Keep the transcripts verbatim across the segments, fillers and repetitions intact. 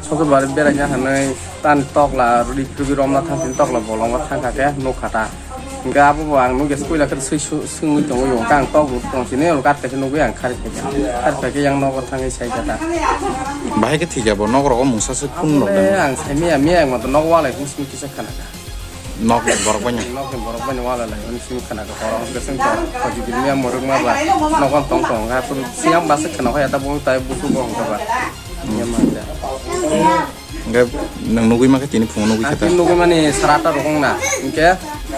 Sosok bari beraina hanai tan tokla ripri romna thangsin tokla bolongo thangkha khe nukha ta. Hingke abo bo ang nugya puila khe swi su-, swngwi tongo, hingke ang tok rok tong sini, olo kat kaisa nugwi ang khari phaikha. Khari phaikhe yang nogo thangwi saikha ta. Bahai khe thikya bo nok rogo mungsa se kun rok. Ang sai miya, miya ang mato nok walai hwn simi kisa khana kha. Nok ni borok bai no. Nok ni borok bai no walai lai hwn simi khana kha. Borok hwn simi khajik miya morok ma ba nok tong tong ha. Siyang basa khana kha ya ta bo tai busu bo hwn kha ba. Miya ma da. Hingke nwng nugwi mankhe tini phungo nugwi khe ta. Ang tini nugwi mani sara atta rok wngna. Hingke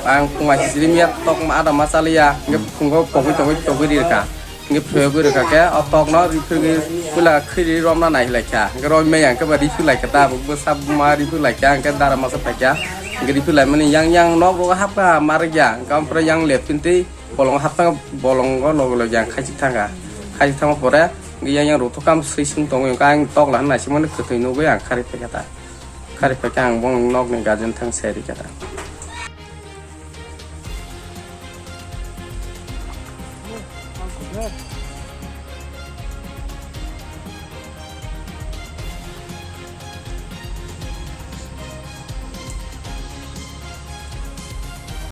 ang phunga sisiri miya tok ma ada ma chaliya. Hingke phungo pogwi togwi togwi ri rwkha. Hingke phiyogwi rwkha khe o tokno riphirgwi puila khiri romna nai lai kha. Hingke romwi maya hingke ba riphir lai kha ta. Bwsa ma riphir lai kha. Hingke dara masa phai kha. Hingke riphir lai mani yang yang nok rogo hapkha ma rwkya. Hingke ampore yang left phinti bolongo hapthang bolongo loge loge ang khaisik thangkha. Khaisik thangma pore yang yang rok to kam swi sung tongo, ang tokla hwn naisingmani kwthwi nugwi ang khari phaikha ta. Khari phaikha ang bong nokni guardian thang sai rikha ta.